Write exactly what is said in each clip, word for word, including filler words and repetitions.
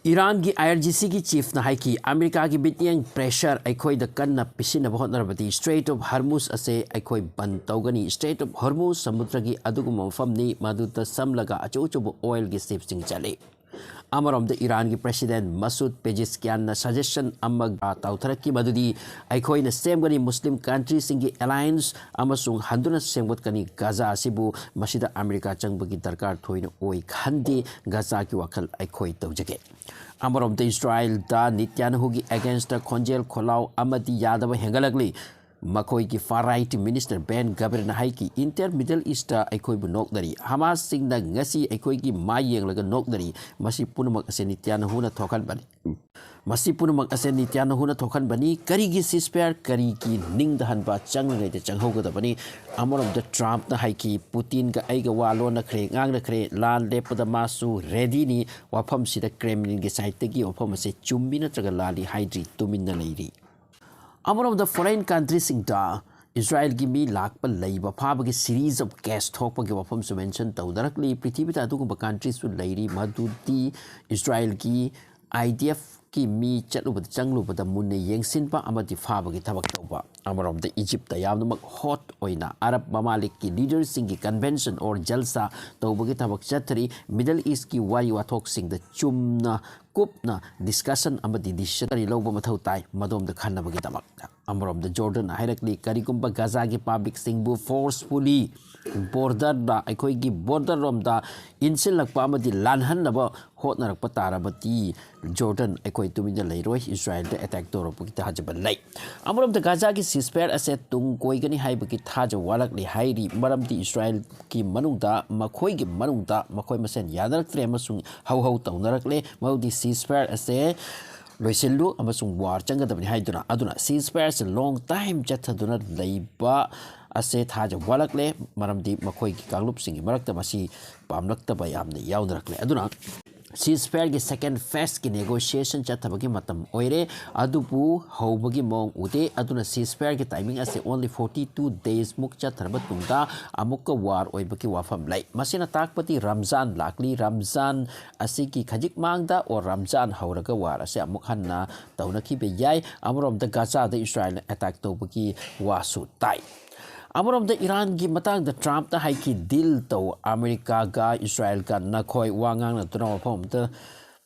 ꯏꯔꯥꯟꯒꯤ IRGCꯒꯤ chiefꯅ ꯍꯥꯏꯈꯤ, "ꯑꯃꯦꯔꯤꯀꯥꯒꯤ ꯃꯤꯠꯌꯦꯡ, pressure, ꯑꯩꯈꯣꯏꯗ ꯀꯟꯅ ꯄꯤꯁꯤꯟꯅꯕ ꯍꯣꯠꯅꯔꯕꯗꯤ Strait of Hormuz ꯑꯁꯦ ꯑꯩꯈꯣꯏ ꯕꯟ ꯇꯧꯒꯅꯤ꯫ Strait of Hormuz ꯁꯃꯨꯗ꯭ꯔꯒꯤ ꯑꯗꯨꯒꯨꯝꯕ ꯃꯐꯝꯅꯤ, ꯃꯗꯨꯗ ꯆꯝꯂꯒ ꯑꯆꯧ ꯑꯆꯧꯕ oilꯒꯤ shipꯁꯤꯡ ꯆꯠꯂꯤ꯫" ꯑꯃꯔꯣꯝꯗ ꯏꯔꯥꯟꯒꯤ president ꯃꯁꯨꯗ ꯄꯦꯖꯤꯁꯀꯤꯌꯥꯟꯅ suggestion ꯑꯃ ꯇꯧꯊꯔꯛꯈꯤ, ꯃꯗꯨꯗꯤ ꯑꯩꯈꯣꯏꯅ ꯁꯦꯝꯒꯅꯤ ꯃꯨꯁꯂꯤꯝ countryꯁꯤꯡꯒꯤ alliance ꯑꯃꯁꯨꯡ ꯍꯟꯗꯨꯅ ꯁꯦꯝꯒꯠꯀꯅꯤ ꯒꯥꯖꯥ ꯑꯁꯤꯕꯨ꯫ ꯃꯁꯤꯗ ꯑꯃꯦꯔꯤꯀꯥ ꯆꯪꯕꯒꯤ ꯗꯔꯀꯥꯔ ꯊꯣꯏꯅ ꯑꯣꯏ ꯈꯟꯗꯦ꯫ ꯒꯥꯖꯥꯒꯤ ꯋꯥꯈꯜ ꯑꯩꯈꯣꯏ ꯇꯧꯖꯒꯦ꯫ ꯑꯃꯔꯣꯝꯗ ꯏꯁꯔꯥꯏꯜꯗ ꯅꯤꯇ꯭ꯌꯥꯅꯍꯨꯒꯤ againstꯇ ꯈꯣꯟꯖꯦꯜ ꯈꯣꯜꯂꯥꯎ ꯑꯃꯗꯤ ꯌꯥꯗꯕ ꯍꯦꯟꯒꯠꯂꯛꯂꯤ꯫ ꯃꯈꯣꯏꯒꯤ far right minister Ben Gvirꯅ ꯍꯥꯏꯈꯤ, "Entire Middle Eastꯇ ꯑꯩꯈꯣꯏꯕꯨ ꯅꯣꯛꯅꯔꯤ꯫ ꯍꯃꯥꯁꯁꯤꯡꯅ ꯉꯁꯤ ꯑꯩꯈꯣꯏꯒꯤ ꯃꯥꯏ ꯌꯦꯡꯂꯒ ꯅꯣꯛꯅꯔꯤ꯫ ꯃꯁꯤ ꯄꯨꯝꯅꯃꯛ ꯑꯁꯦ ꯅꯤꯇ꯭ꯌꯥꯅꯍꯨꯅ ꯊꯣꯛꯍꯟꯕꯅꯤ꯫ ꯃꯁꯤ ꯄꯨꯝꯅꯃꯛ ꯑꯁꯦ ꯅꯤꯇ꯭ꯌꯥꯅꯍꯨꯅ ꯊꯣꯛꯍꯟꯕꯅꯤ꯫ ꯀꯔꯤꯒꯤ ceasefire? ꯀꯔꯤꯒꯤ ꯅꯤꯡꯗ ꯍꯟꯕ? ꯆꯪꯂꯤꯉꯩꯗ ꯆꯪꯍꯧꯒꯗꯕꯅꯤ꯫" ꯑꯃꯔꯣꯝꯗ ꯇ꯭ꯔꯝꯞꯅ ꯍꯥꯏꯈꯤ, "ꯄꯨꯇꯤꯟꯒ ꯑꯩꯒ ꯋꯥ ꯂꯣꯟꯅꯈ꯭ꯔꯦ, ꯉꯥꯡꯅꯈ꯭ꯔꯦ꯫ ꯂꯥꯟ ꯂꯦꯞꯄꯗ ꯃꯥꯁꯨ readyꯅꯤ꯫ ꯋꯥꯐꯝꯁꯤꯗ Kremlinꯒꯤ sideꯇꯒꯤ ꯋꯥꯐꯝ ꯑꯁꯦ ꯆꯨꯝꯃꯤ ꯅꯠꯇ꯭ꯔꯒ ꯂꯥꯜꯂꯤ ꯍꯥꯏꯗ꯭ꯔꯤ, ꯇꯨꯃꯤꯟꯅ ꯂꯩꯔꯤ꯫" ꯑꯃꯔꯣꯝꯗ foreign countryꯁꯤꯡꯗ ꯏꯁꯔꯥꯏꯜꯒꯤ ꯃꯤ ꯂꯥꯛꯄ ꯂꯩꯕ ꯐꯥꯕꯒꯤ series of case ꯊꯣꯛꯄꯒꯤ ꯋꯥꯐꯝꯁꯨ mention ꯇꯧꯅꯔꯛꯂꯤ꯫ ꯄ꯭ꯔꯤꯊꯤꯕꯤꯗ ꯑꯗꯨꯒꯨꯝꯕ countryꯁꯨ ꯂꯩꯔꯤ, ꯃꯗꯨꯗꯤ ꯏꯁꯔꯥꯏꯜꯒꯤ IDFꯀꯤ ꯃꯤ ꯆꯠꯂꯨꯕꯗ, ꯆꯪꯂꯨꯕꯗ ꯃꯨꯟꯅ ꯌꯦꯡꯁꯤꯟꯕ ꯑꯃꯗꯤ ꯐꯥꯕꯒꯤ ꯊꯕꯛ ꯇꯧꯕ꯫ ꯑꯃꯔꯣꯝꯗ ꯏꯖꯤꯞꯇ ꯌꯥꯝꯅꯃꯛ hot ꯑꯣꯏꯅ ꯑꯔꯕ ꯃꯃꯥꯂꯤꯛꯀꯤ leaderꯁꯤꯡꯒꯤ convention or ꯖꯜꯁꯥ ꯇꯧꯕꯒꯤ ꯊꯕꯛ ꯆꯠꯊꯔꯤ꯫ Middle Eastꯀꯤ ꯋꯥꯔꯤ ꯋꯥꯊꯣꯛꯁꯤꯡꯗ ꯆꯨꯝꯅ ꯀꯨꯞꯅ discussion ꯑꯃꯗꯤ decision ꯀꯔꯤ ꯂꯧꯕ ꯃꯊꯧ ꯇꯥꯏ, ꯃꯗꯣꯝꯗ ꯈꯟꯅꯕꯒꯤꯗꯃꯛꯇ꯫ ꯑꯃꯔꯣꯝꯗ ꯖꯣꯔꯗꯟꯅ ꯍꯥꯏꯔꯛꯂꯤ, "ꯀꯔꯤꯒꯨꯝꯕ ꯒꯥꯖꯥꯒꯤ publicꯁꯤꯡꯕꯨ forcefully borderꯗ, ꯑꯩꯈꯣꯏꯒꯤ border ꯔꯣꯝꯗ ꯏꯟꯁꯤꯜꯂꯛꯄ ꯑꯃꯗꯤ ꯂꯥꯟꯍꯟꯅꯕ ꯍꯣꯠꯅꯔꯛꯄ ꯇꯥꯔꯕꯗꯤ ꯖꯣꯔꯗꯟ ꯑꯩꯈꯣꯏ ꯇꯨꯃꯤꯟꯅ ꯂꯩꯔꯣꯏ, ꯏꯁꯔꯥꯏꯜꯗ attack ꯇꯧꯔꯛꯄꯒꯤ ꯊꯥꯖꯕ ꯂꯩ꯫" ꯑꯃꯔꯣꯝꯗ ꯒꯥꯖꯥꯒꯤ ceasefire ꯑꯁꯦ ꯇꯨꯡ ꯀꯣꯏꯒꯅꯤ ꯍꯥꯏꯕꯒꯤ ꯊꯥꯖ ꯋꯥꯠꯂꯛꯂꯤ ꯍꯥꯏꯔꯤ, ꯃꯔꯝꯗꯤ ꯏꯁꯔꯥꯏꯜꯒꯤ ꯃꯅꯨꯡꯗ, ꯃꯈꯣꯏꯒꯤ ꯃꯅꯨꯡꯗ ꯃꯈꯣꯏ ꯃꯁꯦꯟ ꯌꯥꯅꯔꯛꯇ꯭ꯔꯦ ꯑꯃꯁꯨꯡ ꯍꯧ ꯍꯧ ꯇꯧꯅꯔꯛꯂꯦ꯫ ꯃꯗꯨꯗꯤ ceasefire ꯑꯁꯦ ꯂꯣꯏꯁꯤꯜꯂꯨ ꯑꯃꯁꯨꯡ war ꯆꯪꯒꯗꯕꯅꯤ ꯍꯥꯏꯗꯨꯅ꯫ ꯑꯗꯨꯅ ceasefire ꯑꯁꯦ long time ꯆꯠꯊꯗꯨꯅ ꯂꯩꯕ ꯑꯁꯦ ꯊꯥꯖ ꯋꯥꯠꯂꯛꯂꯦ, ꯃꯔꯝꯗꯤ ꯃꯈꯣꯏꯒꯤ ꯀꯥꯡꯂꯨꯞꯁꯤꯡꯒꯤ ꯃꯔꯛꯇ ꯃꯁꯤ ꯄꯥꯝꯂꯛꯇꯕ ꯌꯥꯝꯅ ꯌꯥꯎꯅꯔꯛꯂꯦ꯫ ꯑꯗꯨꯅ ceasefire ꯒꯤ second phase ꯀꯤ negotiation ꯆꯠꯊꯕꯒꯤ ꯃꯇꯝ ꯑꯣꯏꯔꯦ꯫ ꯑꯗꯨꯕꯨ ꯍꯧꯕꯒꯤ ꯃꯑꯣꯡ ꯎꯗꯦ꯫ ꯑꯗꯨꯅ ceasefire ꯒꯤ timing ꯑꯁꯤ only forty two days ꯃꯨꯛ ꯆꯠꯊꯔꯕ ꯇꯨꯡꯗ ꯑꯃꯨꯛꯀ war ꯑꯣꯏꯕꯒꯤ ꯋꯥꯐꯝ ꯂꯩ꯫ ꯃꯁꯤꯅ ꯇꯥꯛꯄꯗꯤ ꯔꯝꯖꯥꯟ ꯂꯥꯛꯂꯤ꯫ ꯔꯝꯖꯥꯟ ꯑꯁꯤꯒꯤ ꯈꯖꯤꯛ ꯃꯥꯡꯗ ꯑꯣꯔ ꯔꯝꯖꯥꯟ ꯍꯧꯔꯒ war ꯑꯁꯤ ꯑꯃꯨꯛ ꯍꯟꯅ ꯇꯧꯅꯈꯤꯕ ꯌꯥꯏ꯫ ꯑꯃꯔꯣꯝꯗ ꯒꯥꯖꯥꯗ ꯏꯁꯔꯥꯌꯦꯜꯅ attack ꯇꯧꯕꯒꯤ ꯋꯥꯁꯨ ꯇꯥꯏ꯫ ꯑꯃꯔꯣꯝꯗ ꯏꯔꯥꯟꯒꯤ ꯃꯇꯥꯡꯗ ꯇ꯭ꯔꯝꯞꯅ ꯍꯥꯏꯈꯤ, "Deal ꯇꯧ, ꯑꯃꯦꯔꯤꯀꯥꯒ ꯏꯁꯔꯥꯌꯦꯜꯒ ꯅꯈꯣꯏ ꯋꯥ ꯉꯥꯡꯅꯗꯨꯅ ꯃꯐꯝ ꯑꯃꯗ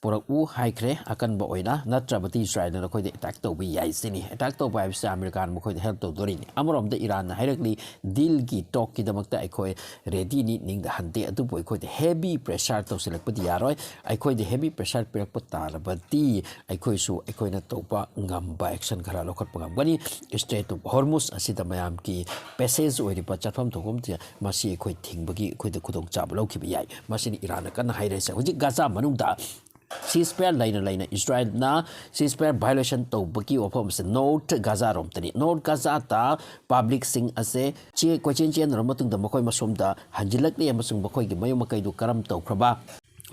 ꯄꯨꯔꯛꯎ" ꯍꯥꯏꯈ꯭ꯔꯦ꯫ ꯑꯀꯟꯕ ꯑꯣꯏꯅ, ꯅꯠꯇ꯭ꯔꯕꯗꯤ ꯏꯁꯔꯥꯌꯦꯜꯅ ꯅꯈꯣꯏꯗ attack ꯇꯧꯕ ꯌꯥꯏ ꯁꯤꯅꯤ꯫ Attack ꯇꯧꯕ ꯍꯥꯏꯕꯁꯤ ꯑꯃꯦꯔꯤꯀꯥꯅ ꯃꯈꯣꯏꯗ help ꯇꯧꯗꯣꯔꯤꯅꯤ꯫ ꯑꯃꯔꯣꯝꯗ ꯏꯔꯥꯟꯅ ꯍꯥꯏꯔꯛꯂꯤ, "Deal ꯒꯤ talk ꯀꯤꯗꯃꯛꯇ ꯑꯩꯈꯣꯏ ready ꯅꯤ, ꯅꯤꯡꯗ ꯍꯟꯗꯦ, ꯑꯗꯨꯕꯨ ꯑꯩꯈꯣꯏꯗ heavy pressure ꯇꯧꯁꯤꯜꯂꯛꯄꯗꯤ ꯌꯥꯔꯣꯏ꯫ ꯑꯩꯈꯣꯏꯗ heavy pressure ꯄꯤꯔꯛꯄ ꯇꯥꯔꯕꯗꯤ ꯑꯩꯈꯣꯏꯁꯨ ꯑꯩꯈꯣꯏꯅ ꯇꯧꯕ ꯉꯝꯕ action ꯈꯔ ꯂꯧꯈꯠꯄ ꯉꯝꯒꯅꯤ꯫ Strait of Hormuz ꯑꯁꯤꯗ ꯃꯌꯥꯝꯒꯤ passage ꯑꯣꯏꯔꯤꯕ ꯆꯠꯐꯝ ꯊꯣꯛꯐꯝ ꯃꯁꯤ ꯑꯩꯈꯣꯏ ꯊꯤꯡꯕꯒꯤ ꯑꯩꯈꯣꯏꯗ ꯈꯨꯗꯣꯡꯆꯥꯕ ꯂꯧꯈꯤꯕ ꯌꯥꯏ"꯫ ꯃꯁꯤꯅꯤ ꯏꯔꯥꯟꯅ ꯀꯟꯅ ꯍꯥꯏꯔꯤꯁꯦ꯫ ꯍꯧꯖꯤꯛ ꯒꯥꯖꯥ ꯃꯅꯨꯡꯗ ceasefire ꯂꯩꯅ ꯂꯩꯅ ꯏꯁꯔꯥꯌꯦꯜꯅ ceasefire violation ꯇꯧꯕꯒꯤ ꯋꯥꯐꯝ ꯑꯁꯤ North ꯒꯥꯖꯥ ꯔꯣꯝꯗꯅꯤ꯫ North ꯒꯥꯖꯥꯗ public ꯁꯤꯡ ꯑꯁꯦ ꯆꯦ-, ꯀꯣꯏꯆꯦꯟ ꯆꯦꯟꯅꯔꯕ ꯃꯇꯨꯡꯗ ꯃꯈꯣꯏ ꯃꯁꯣꯝꯗ ꯍꯟꯖꯤꯜꯂꯛꯂꯤ ꯑꯃꯁꯨꯡ ꯃꯈꯣꯏꯒꯤ ꯃꯌꯨꯝ ꯃꯀꯩꯗꯨ ꯀꯔꯝ ꯇꯧꯈ꯭ꯔꯕ,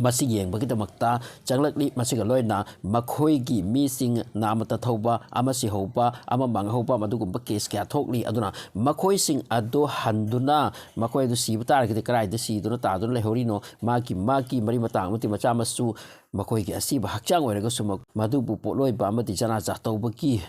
ꯃꯁꯤ ꯌꯦꯡꯕꯒꯤꯗꯃꯛꯇ ꯆꯪꯂꯛꯂꯤ꯫ ꯃꯁꯤꯒ ꯂꯣꯏꯅꯅ ꯃꯈꯣꯏꯒꯤ ꯃꯤꯁꯤꯡ ꯅꯥꯃꯇ ꯊꯧꯕ, ꯑꯃ ꯁꯤꯍꯧꯕ, ꯑꯃ ꯃꯥꯡꯍꯧꯕ, ꯃꯗꯨꯒꯨꯝꯕ case ꯀꯌꯥ ꯊꯣꯛꯂꯤ꯫ ꯑꯗꯨꯅ ꯃꯈꯣꯏꯁꯤꯡ ꯑꯗꯨ ꯍꯟꯗꯨꯅ ꯃꯈꯣꯏ ꯑꯗꯨ ꯁꯤꯕ ꯇꯥꯔꯒꯗꯤ ꯀꯗꯥꯏꯗ ꯁꯤꯗꯨꯅ ꯇꯥꯗꯨꯅ ꯂꯩꯍꯧꯔꯤꯅꯣ? ꯃꯥꯒꯤ, ꯃꯥꯒꯤ ꯃꯔꯤ ꯃꯇꯥ ꯑꯃꯗꯤ ꯃꯆꯥ ꯃꯁꯨ ꯃꯈꯣꯏꯒꯤ ꯑꯁꯤꯕ ꯍꯛꯆꯥꯡ ꯑꯣꯏꯔꯒꯁꯨ ꯃ-, ꯃꯗꯨꯕꯨ ꯄꯣꯠꯂꯣꯏꯕ ꯑꯃꯗꯤ ꯖꯅꯥꯖꯥ ꯇꯧꯕꯒꯤ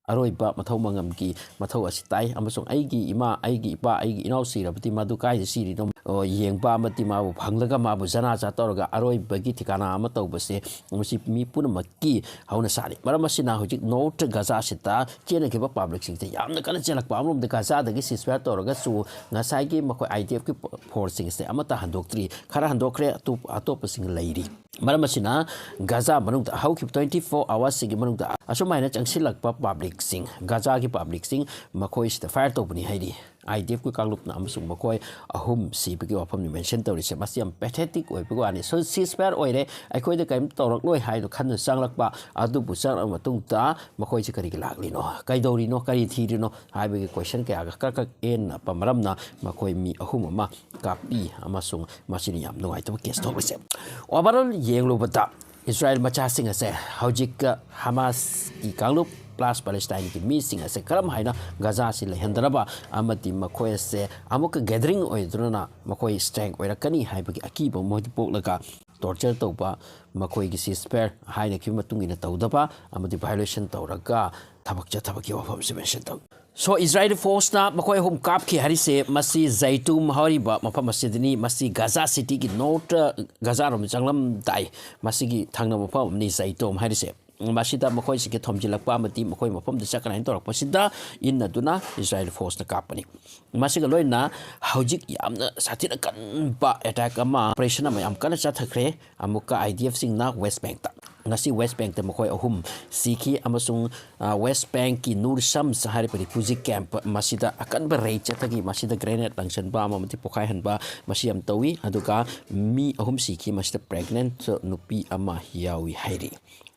ꯑꯔꯣꯏꯕ ꯃꯊꯧ ꯃꯉꯝꯒꯤ ꯃꯊꯧ ꯑꯁꯤ ꯇꯥꯏ꯫ ꯑꯃꯁꯨꯡ ꯑꯩꯒꯤ ꯏꯃꯥ, ꯑꯩꯒꯤ ꯏꯄꯥ, ꯑꯩꯒꯤ ꯏꯅꯥꯎ ꯁꯤꯔꯕꯗꯤ ꯃꯗꯨ ꯀꯥꯏꯗ ꯁꯤꯔꯤꯅꯣ, ꯑ, ꯌꯦꯡꯕ ꯑꯃꯗꯤ ꯃꯥꯕꯨ ꯐꯪꯂꯒ ꯃꯥꯕꯨ ꯖꯅꯥꯖꯥ ꯇꯧꯔꯒ ꯑꯔꯣꯏꯕꯒꯤ ꯊꯤꯀꯥꯅꯥ ꯑꯃ ꯇꯧꯕꯁꯦ ꯃꯁꯤ ꯃꯤ ꯄꯨꯝꯅꯃꯛꯀꯤ ꯍꯧꯅꯁꯥꯅꯤ꯫ ꯃꯔꯝ ꯑꯁꯤꯅ ꯍꯧꯖꯤꯛ North ꯒꯥꯖꯥꯁꯤꯗ ꯆꯦꯟꯅꯈꯤꯕ public ꯁꯤꯡꯁꯦ ꯌꯥꯝꯅ ꯀꯟꯅ ꯆꯦꯜꯂꯛꯄ꯫ ꯑꯃꯔꯣꯝꯗ ꯒꯥꯖꯥꯗꯒꯤ ceasefire ꯇꯧꯔꯒꯁꯨ ꯉꯁꯥꯏꯒꯤ ꯃꯈꯣꯏ I D F ꯀꯤ force ꯁꯤꯡꯁꯦ ꯑꯃꯠꯇ ꯍꯟꯗꯣꯛꯇ꯭ꯔꯤ꯫ ꯈꯔ ꯍꯟꯗꯣꯛꯈ꯭ꯔꯦ, ꯑꯇꯣꯞ-, ꯑꯇꯣꯞꯄꯁꯤꯡ ꯂꯩꯔꯤ꯫ ꯃꯔꯝ ꯑꯁꯤꯅ ꯒꯥꯖꯥ ꯃꯅꯨꯡꯗ ꯍꯧꯈꯤꯕ twenty four hours ꯁꯤꯒꯤ ꯃꯅꯨꯡꯗ ꯑꯁꯨꯃꯥꯏꯅ ꯆꯪꯁꯤꯜꯂꯛꯄ public ꯁꯤꯡ, ꯒꯥꯖꯥꯒꯤ public ꯁꯤꯡ ꯃꯈꯣꯏꯁꯤꯗ fire ꯇꯧꯕꯅꯤ ꯍꯥꯏꯔꯤ꯫ IDF ꯀꯤ ꯀꯥꯡꯂꯨꯞꯅ ꯑꯃꯁꯨꯡ ꯃꯈꯣꯏ ꯑꯍꯨꯝ ꯁꯤꯕꯒꯤ ꯋꯥꯐꯝꯅꯤ mention ꯇꯧꯔꯤꯁꯦ꯫ ꯃꯁꯤ ꯌꯥꯝ pathetic ꯑꯣꯏꯕꯒꯤ ꯋꯥꯅꯤ꯫ So ceasefire ꯑꯣꯏꯔꯦ, ꯑꯩꯈꯣꯏꯗ ꯀꯔꯤꯝ ꯇꯧꯔꯛꯂꯣꯏ ꯍꯥꯏꯗꯨ ꯈꯟꯅ ꯆꯪꯂꯛꯄ, ꯑꯗꯨꯕꯨ ꯆꯪꯂꯛꯂꯕ ꯃꯇꯨꯡꯗ ꯃꯈꯣꯏꯁꯦ ꯀꯔꯤꯒꯤ ꯂꯥꯛꯂꯤꯅꯣ, ꯀꯩꯗꯧꯔꯤꯅꯣ, ꯀꯔꯤ ꯊꯤꯔꯤꯅꯣ ꯍꯥꯏꯕꯒꯤ question ꯀꯌꯥꯒ ꯀꯛ ꯀꯛ ꯌꯦꯟꯅꯕ ꯃꯔꯝꯅ ꯃꯈꯣꯏ ꯃꯤ ꯑꯍꯨꯝ ꯑꯃ ꯀꯥꯞꯄꯤ ꯑꯃꯁꯨꯡ ꯃꯁꯤꯅ ꯌꯥꯝ ꯅꯨꯡꯉꯥꯏꯇꯕ case ꯊꯣꯛꯂꯤꯁꯦ꯫ Overall ꯌꯦꯡꯂꯨꯕꯗ ꯏꯁꯔꯥꯌꯦꯜ ꯃꯆꯥꯁꯤꯡ ꯑꯁꯦ ꯍꯧꯖꯤꯛ ꯍꯃꯥꯁꯀꯤ ꯀꯥꯡꯂꯨꯞ plus ꯄꯦꯂꯦꯁꯇꯥꯏꯟꯒꯤ ꯃꯤꯁꯤꯡ ꯑꯁꯦ ꯀꯔꯝ ꯍꯥꯏꯅ ꯒꯖꯥꯁꯤ ꯂꯩꯍꯟꯗꯅꯕ ꯑꯃꯗꯤ ꯃꯈꯣꯏ ꯑꯁꯦ ꯑꯃꯨꯛꯀ gathering ꯑꯣꯏꯗꯨꯅ ꯃꯈꯣꯏ strength ꯑꯣꯏꯔꯛꯀꯅꯤ ꯍꯥꯏꯕꯒꯤ ꯑꯀꯤꯕ ꯃꯣꯏꯗ ꯄꯣꯛꯂꯒ torture ꯇꯧꯕ, ꯃꯈꯣꯏꯒꯤ ceasefire ꯍꯥꯏꯅꯈꯤꯕ ꯃꯇꯨꯡ ꯏꯟꯅ ꯇꯧꯗꯕ ꯑꯃꯗꯤ violation ꯇꯧꯔꯒ ꯊꯕꯛ ꯆꯠꯊꯕꯒꯤ ꯋꯥꯐꯝꯁꯤ mention ꯇꯧꯏ꯫ So ꯏꯁꯔꯥꯌꯦꯜ force ꯅ ꯃꯈꯣꯏ ꯑꯍꯨꯝ ꯀꯥꯞꯈꯤ ꯍꯥꯏꯔꯤꯁꯦ ꯃꯁꯤ ꯖꯩꯇꯨꯝ ꯍꯥꯏꯔꯤꯕ ꯃꯐꯝ ꯑꯁꯤꯗꯅꯤ꯫ ꯃꯁꯤ ꯒꯖꯥ city ꯒꯤ north, ꯒꯖꯥꯔꯣꯝꯗ ꯆꯪꯂꯝꯗꯥꯏ ꯃꯁꯤꯒꯤ ꯊꯪꯅꯕ ꯃꯐꯝ ꯑꯃꯅꯤ ꯖꯩꯇꯨꯝ ꯍꯥꯏꯔꯤꯁꯦ꯫ ꯃꯁꯤꯗ ꯃꯈꯣꯏꯁꯤꯡꯒꯤ ꯊꯣꯝꯖꯤꯜꯂꯛꯄ ꯑꯃꯗꯤ ꯃꯈꯣꯏ ꯃꯐꯝꯗ ꯆꯠꯀꯅꯤ ꯍꯥꯏꯅ ꯇꯧꯔꯛꯄꯁꯤꯗ ꯏꯟꯅꯗꯨꯅ ꯏꯁꯔꯥꯌꯦꯜ force ꯅ ꯀꯥꯞꯄꯅꯤ꯫ ꯃꯁꯤꯒ ꯂꯣꯏꯅꯅ ꯍꯧꯖꯤꯛ ꯌꯥꯝꯅ ꯁꯥꯊꯤꯅ ꯀꯟꯕ attack ꯑꯃ, operation ꯑꯃ ꯌꯥꯝ ꯀꯟꯅ ꯆꯠꯊꯈ꯭ꯔꯦ꯫ ꯑꯃꯨꯛꯀ IDF ꯁꯤꯡꯅ West Bank ꯇ, ꯉꯁꯤ West Bank ꯇ ꯃꯈꯣꯏ ꯑꯍꯨꯝ ꯁꯤꯈꯤ ꯑꯃꯁꯨꯡ, ꯑ, West Bank ꯀꯤ ꯅꯨꯔ ꯁꯝꯁ ꯍꯥꯏꯔꯤꯕ refugee camp ꯃꯁꯤꯗ ꯑꯀꯟꯕ raid ꯆꯠꯊꯈꯤ꯫ ꯃꯁꯤꯗ grenade ꯂꯪꯁꯤꯟꯕ ꯑꯃ ꯑꯃꯗꯤ ꯄꯣꯈꯥꯏꯍꯟꯕ ꯃꯁꯤ ꯌꯥꯝ ꯇꯧꯏ꯫ ꯑꯗꯨꯒ ꯃꯤ ꯑꯍꯨꯝ ꯁꯤꯈꯤ꯫ ꯃꯁꯤꯗ pregnant ꯅꯨꯄꯤ ꯑꯃ ꯌꯥꯎꯏ ꯍꯥꯏꯔꯤ꯫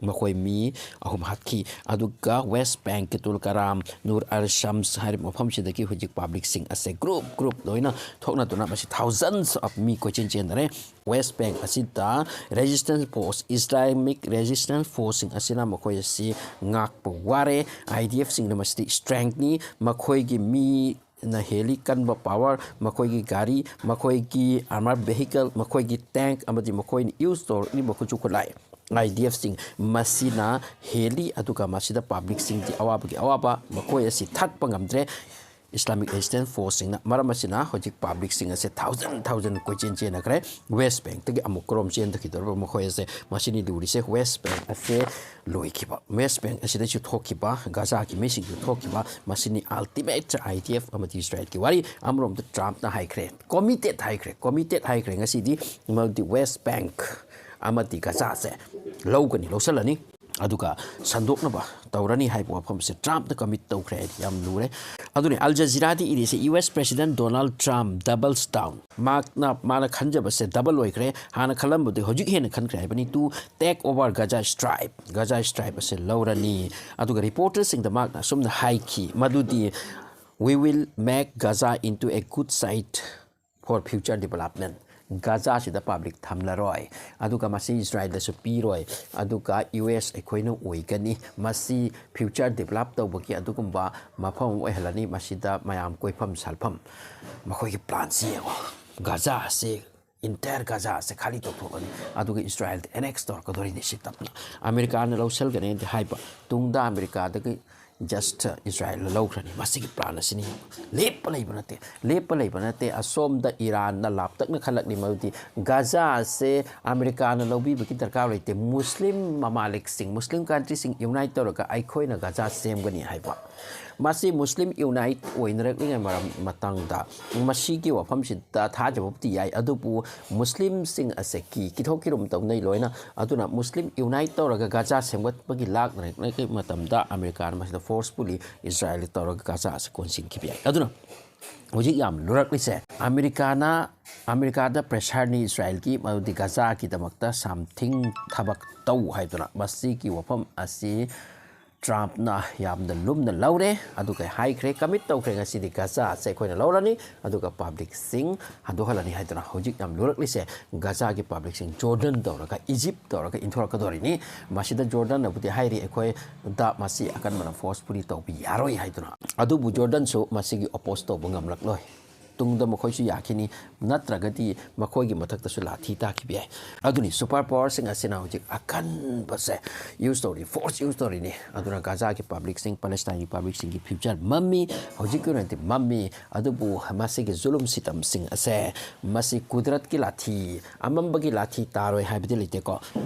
ꯃꯈꯣꯏ ꯃꯤ ꯑꯍꯨꯝ ꯍꯥꯠꯈꯤ꯫ ꯑꯗꯨꯒ West Bank ꯀꯤ ꯇꯨꯜ ꯀꯔꯥꯝ, ꯅꯨꯔ ꯑꯔ ꯁꯝꯁ ꯍꯥꯏꯔꯤꯕ ꯃꯐꯝꯁꯤꯗꯒꯤ ꯍꯧꯖꯤꯛ public ꯁꯤꯡ ꯑꯁꯦ group group ꯂꯣꯏꯅ ꯊꯣꯛꯅꯗꯨꯅ ꯃꯁꯤ thousands of me ꯀꯣꯏꯆꯦꯟ ꯆꯦꯟꯅꯔꯦ꯫ West Bank ꯑꯁꯤꯗ resistance force, Islamic resistance force ꯁꯤꯡ ꯑꯁꯤꯅ ꯃꯈꯣꯏ ꯑꯁꯤ ꯉꯥꯛꯄ ꯋꯥꯔꯦ꯫ IDF ꯁꯤꯡꯅ ꯃꯁꯤꯗꯤ strength ꯅꯤ, ꯃꯈꯣꯏꯒꯤ ꯃꯤ ꯅ ꯍꯦꯜꯂꯤ ꯀꯟꯕ power, ꯃꯈꯣꯏꯒꯤ ꯒꯥꯔꯤ, ꯃꯈꯣꯏꯒꯤ armored vehicle, ꯃꯈꯣꯏꯒꯤ tank ꯑꯃꯗꯤ ꯃꯈꯣꯏꯅ use ꯇꯧꯔꯛꯂꯤꯕ ꯈꯨꯠꯁꯨ ꯈꯨꯠꯂꯥꯏ꯫ IDF ꯁꯤꯡ ꯃꯁꯤꯅ ꯍꯦꯜꯂꯤ, ꯑꯗꯨꯒ ꯃꯁꯤꯗ public ꯁꯤꯡꯗꯤ ꯑꯋꯥꯕꯒꯤ ꯑꯋꯥꯕ, ꯃꯈꯣꯏ ꯑꯁꯤ ꯊꯠꯄ ꯉꯝꯗ꯭ꯔꯦ꯫ Islamic Resistance Force ꯁꯤꯡꯅ꯫ ꯃꯔꯝ ꯑꯁꯤꯅ ꯍꯧꯖꯤꯛ public ꯁꯤꯡ ꯑꯁꯦ thousand thousand ꯀꯣꯏꯆꯦꯟ ꯆꯦꯟꯅꯈ꯭ꯔꯦ꯫ West Bank ꯇꯒꯤ ꯑꯃꯨꯛ ꯀꯔꯣꯝ ꯆꯦꯟꯊꯈꯤꯗꯧꯔꯤꯕ ꯃꯈꯣꯏ ꯑꯁꯦ? ꯃꯁꯤꯅꯤ ꯂꯨꯔꯤꯁꯦ꯫ West Bank ꯑꯁꯦ ꯂꯣꯏꯈꯤꯕ, West Bank ꯑꯁꯤꯗꯩꯁꯨ ꯊꯣꯛꯈꯤꯕ, ꯒꯖꯥꯒꯤ ꯃꯤꯁꯤꯡꯁꯨ ꯊꯣꯛꯈꯤꯕ, ꯃꯁꯤꯅꯤ ultimate IDF ꯑꯃꯗꯤ ꯏꯁꯔꯥꯌꯦꯜꯒꯤ ꯋꯥꯔꯤ꯫ ꯑꯃꯔꯣꯝꯗ ꯇ꯭ꯔꯝꯞꯅ ꯍꯥꯏꯈ꯭ꯔꯦ, committed ꯍꯥꯏꯈ꯭ꯔꯦ, committed ꯍꯥꯏꯈ꯭ꯔꯦ ꯉꯁꯤꯗꯤ, ꯃꯗꯨꯗꯤ West Bank ꯑꯃꯗꯤ ꯒꯖꯥꯁꯦ ꯂꯧꯒꯅꯤ, ꯂꯧꯁꯤꯜꯂꯅꯤ, ꯑꯗꯨꯒ ꯁꯟꯗꯣꯛꯅꯕ ꯇꯧꯔꯅꯤ ꯍꯥꯏꯕ ꯋꯥꯐꯝꯁꯦ ꯇ꯭ꯔꯝꯞꯅ commit ꯇꯧꯈ꯭ꯔꯦ ꯍꯥꯏꯗꯤ ꯌꯥꯝ ꯂꯨꯔꯦ꯫ ꯑꯗꯨꯅꯤ, ꯑꯜ ꯖꯖꯤꯔꯥꯗꯤ ꯏꯔꯤꯁꯦ, "U S President Donald Trump doubles down." ꯃꯍꯥꯛꯅ, ꯃꯥꯅ ꯈꯟꯖꯕꯁꯦ double ꯑꯣꯏꯈ꯭ꯔꯦ꯫ ꯍꯥꯟꯅ ꯈꯜꯂꯝꯕꯗꯤ ꯍꯧꯖꯤꯛ ꯍꯦꯟꯅ ꯈꯟꯈ꯭ꯔꯦ ꯍꯥꯏꯕꯅꯤ, "to take over Gaza Strip." ꯒꯖꯥ ꯁ꯭ꯇ꯭ꯔꯥꯏꯞ ꯑꯁꯦ ꯂꯧꯔꯅꯤ꯫ ꯑꯗꯨꯒ ꯔꯤꯄꯣꯔꯇꯔꯁꯤꯡꯗ ꯃꯍꯥꯛꯅ ꯑꯁꯨꯝꯅ ꯍꯥꯏꯈꯤ ꯃꯗꯨꯗꯤ, "We will make Gaza into a good site for future development." ꯒꯖꯥꯁꯤꯗ ꯄꯕ꯭ꯂꯤꯛ ꯊꯝꯂꯔꯣꯏ, ꯑꯗꯨꯒ ꯃꯁꯤ ꯏꯁꯔꯥꯏꯜꯗꯁꯨ ꯄꯤꯔꯣꯏ, ꯑꯗꯨꯒ ꯌꯨ ꯑꯦꯁ ꯑꯩꯈꯣꯏꯅ ꯑꯣꯏꯒꯅꯤ꯫ ꯃꯁꯤ ꯐ꯭ꯌꯨꯆꯔ ꯗꯤꯕꯂꯞ ꯇꯧꯕꯒꯤ ꯑꯗꯨꯒꯨꯝꯕ ꯃꯐꯝ ꯑꯃ ꯑꯣꯏꯍꯜꯂꯅꯤ꯫ ꯃꯁꯤꯗ ꯃꯌꯥꯝ ꯀꯣꯏꯐꯝ ꯁꯥꯜꯐꯝ, ꯃꯈꯣꯏꯒꯤ ꯄ꯭ꯂꯥꯟꯁꯤ ꯌꯦꯡꯉꯣ꯫ ꯒꯖꯥ ꯑꯁꯤ, entire ꯒꯖꯥ ꯑꯁꯤ ꯈꯥꯂꯤ ꯇꯧꯊꯣꯛꯑꯅꯤ, ꯑꯗꯨꯒ ꯏꯁꯔꯥꯏꯜꯗ ꯑꯦꯅꯦꯛꯁ ꯇꯧꯔꯛꯀꯗꯣꯔꯤꯅꯤ ꯁꯤ ꯇꯞꯅ꯫ ꯑꯃꯦꯔꯤꯀꯥꯅ ꯂꯧꯁꯤꯟꯒꯅꯤꯗꯤ ꯍꯥꯏꯕ, ꯇꯨꯡꯗ ꯑꯃꯦꯔꯤꯀꯥꯗꯒꯤ ꯖꯁ ꯏꯁꯔꯥꯏꯜꯅ ꯂꯧꯈ꯭ꯔꯅꯤ꯫ ꯃꯁꯤꯒꯤ ꯄ꯭ꯂꯥꯟ ꯑꯁꯤꯅꯤ꯫ ꯂꯦꯞꯄ ꯂꯩꯕ ꯅꯠꯇꯦ, ꯂꯦꯞꯄ ꯂꯩꯕ ꯅꯠꯇꯦ꯫ ꯑꯁꯣꯝꯗ ꯏꯔꯥꯟꯅ ꯂꯥꯞꯇꯛꯅ ꯈꯜꯂꯛꯂꯤ, ꯃꯗꯨꯗꯤ ꯒꯖꯥ ꯑꯁꯦ ꯑꯃꯦꯔꯤꯀꯥꯅ ꯂꯧꯕꯤꯕꯒꯤ ꯗꯔꯀꯥꯔ ꯂꯩꯇꯦ꯫ ꯃꯨꯁꯂꯤꯝ ꯃꯃꯥꯂꯤꯛꯁꯤꯡ, ꯃꯨꯁꯂꯤꯝ ꯀꯟꯇ꯭ꯔꯤꯁꯤꯡ ꯌꯨꯅꯥꯏꯠ ꯇꯧꯔꯒ ꯑꯩꯈꯣꯏꯅ ꯒꯖꯥ ꯁꯦꯝꯒꯅꯤ ꯍꯥꯏꯕ꯫ ꯃꯁꯤ ꯃꯨꯁꯂꯤꯝ ꯌꯨꯅꯥꯏꯠ ꯑꯣꯏꯅꯔꯛꯂꯤꯉꯩ ꯃꯔꯝ ꯃꯇꯥꯡꯗ ꯃꯁꯤꯒꯤ ꯋꯥꯐꯝꯁꯤꯗ ꯊꯥꯖꯕꯕꯨꯗꯤ ꯌꯥꯏ, ꯑꯗꯨꯕꯨ ꯃꯨꯁꯂꯤꯝꯁꯤꯡ ꯑꯁꯦ ꯀꯤ ꯀꯤꯊꯣꯛ ꯀꯤꯔꯨꯝ ꯇꯧꯅꯩ ꯂꯣꯏꯅ꯫ ꯑꯗꯨꯅ ꯃꯨꯁꯂꯤꯝ ꯌꯨꯅꯥꯏꯠ ꯇꯧꯔꯒ ꯒꯖꯥ ꯁꯦꯝꯒꯠꯄꯒꯤ ꯂꯥꯛꯅꯔꯛꯂꯤꯉꯩ ꯃꯇꯝꯗ ꯑꯃꯦꯔꯤꯀꯥꯅ ꯃꯁꯤꯗ ꯐꯣꯔꯁꯐꯨꯜꯂꯤ ꯏꯁꯔꯥꯏꯜ ꯇꯧꯔꯒ ꯒꯖꯥ ꯑꯁꯤ ꯀꯣꯟꯁꯤꯟꯈꯤꯕ ꯌꯥꯏ꯫ ꯑꯗꯨꯅ ꯍꯧꯖꯤꯛ ꯌꯥꯝ ꯂꯨꯔꯛꯂꯤꯁꯦ, ꯑꯃꯦꯔꯤꯀꯥꯅ, ꯑꯃꯦꯔꯤꯀꯥꯗ ꯄ꯭ꯔꯦꯁꯔꯅꯤ ꯏꯁꯔꯥꯏꯜꯒꯤ, ꯃꯗꯨꯗꯤ ꯒꯖꯥꯒꯤꯗꯃꯛꯇ something ꯊꯕꯛ ꯇꯧ ꯍꯥꯏꯗꯨꯅ꯫ ꯃꯁꯤꯒꯤ ꯋꯥꯐꯝ ꯑꯁꯤ ꯇ꯭ꯔꯝꯞꯅ ꯌꯥꯝꯅ ꯂꯨꯝꯅ ꯂꯧꯔꯦ, ꯑꯗꯨꯒ ꯍꯥꯏꯈ꯭ꯔꯦ, ꯀꯃꯤꯠ ꯇꯧꯈ꯭ꯔꯦ, "ꯉꯁꯤꯗꯤ ꯒꯖꯥ ꯑꯁꯦ ꯑꯩꯈꯣꯏꯅ ꯂꯧꯔꯅꯤ, ꯑꯗꯨꯒ ꯄꯕ꯭ꯂꯤꯛꯁꯤꯡ ꯍꯟꯗꯣꯛꯍꯜꯂꯅꯤ" ꯍꯥꯏꯗꯨꯅ꯫ ꯍꯧꯖꯤꯛ ꯌꯥꯝ ꯂꯨꯔꯛꯂꯤꯁꯦ, ꯒꯖꯥꯒꯤ ꯄꯕ꯭ꯂꯤꯛꯁꯤꯡ ꯖꯣꯔꯗꯟ ꯇꯧꯔꯒ, ꯏꯖꯤꯞ ꯇꯧꯔꯒ ꯏꯟꯊꯣꯔꯛꯀꯗꯣꯔꯤꯅꯤ꯫ ꯃꯁꯤꯗ ꯖꯣꯔꯗꯟꯅꯕꯨꯗꯤ ꯍꯥꯏꯔꯤ, "ꯑꯩꯈꯣꯏꯗ ꯃꯁꯤ ꯑꯀꯟꯕꯅ ꯐꯣꯔꯁꯐꯨꯜꯂꯤ ꯇꯧꯕ ꯌꯥꯔꯣꯏ" ꯍꯥꯏꯗꯨꯅ꯫ ꯑꯗꯨꯕꯨ ꯖꯣꯔꯗꯟꯁꯨ ꯃꯁꯤꯒꯤ ꯑꯣꯄꯣꯁ ꯇꯧꯕ ꯉꯝꯂꯛꯂꯣꯏ꯫ ꯇꯨꯡꯗ ꯃꯈꯣꯏꯁꯨ ꯌꯥꯈꯤꯅꯤ, ꯅꯠꯇ꯭ꯔꯒꯗꯤ ꯃꯈꯣꯏꯒꯤ ꯃꯊꯛꯇꯁꯨ ꯂꯥꯊꯤ ꯇꯥꯈꯤꯕ ꯌꯥꯏ꯫ ꯑꯗꯨꯅꯤ, ꯁꯨꯄꯔ ꯄꯋꯥꯔꯁꯤꯡ ꯑꯁꯤꯅ ꯍꯧꯖꯤꯛ ꯑꯀꯟꯕꯁꯦ ꯌꯨꯁ ꯇꯧꯔꯤ, ꯐꯣꯔꯁ ꯌꯨꯁ ꯇꯧꯔꯤꯅꯤ꯫ ꯑꯗꯨꯅ ꯒꯖꯥꯒꯤ ꯄꯕ꯭ꯂꯤꯛꯁꯤꯡ, ꯄꯦꯂꯦꯁꯇꯥꯏꯟꯒꯤ ꯄꯕ꯭ꯂꯤꯛꯁꯤꯡꯒꯤ ꯐ꯭ꯌꯨꯆꯔ ꯃꯝꯃꯤ, ꯍꯧꯖꯤꯛꯀꯤ ꯑꯣꯏꯅꯗꯤ ꯃꯝꯃꯤ꯫ ꯑꯗꯨꯕꯨ ꯃꯁꯤꯒꯤ ꯖꯨꯂꯨꯝ ꯁꯤꯇꯝꯁꯤꯡ ꯑꯁꯦ, ꯃꯁꯤ ꯀꯨꯗꯔꯠꯀꯤ ꯂꯥꯊꯤ, ꯑꯃꯝꯕꯒꯤ ꯂꯥꯊꯤ ꯇꯥꯔꯣꯏ ꯍꯥꯏꯕꯗꯤ ꯂꯩꯇꯦꯀꯣ꯫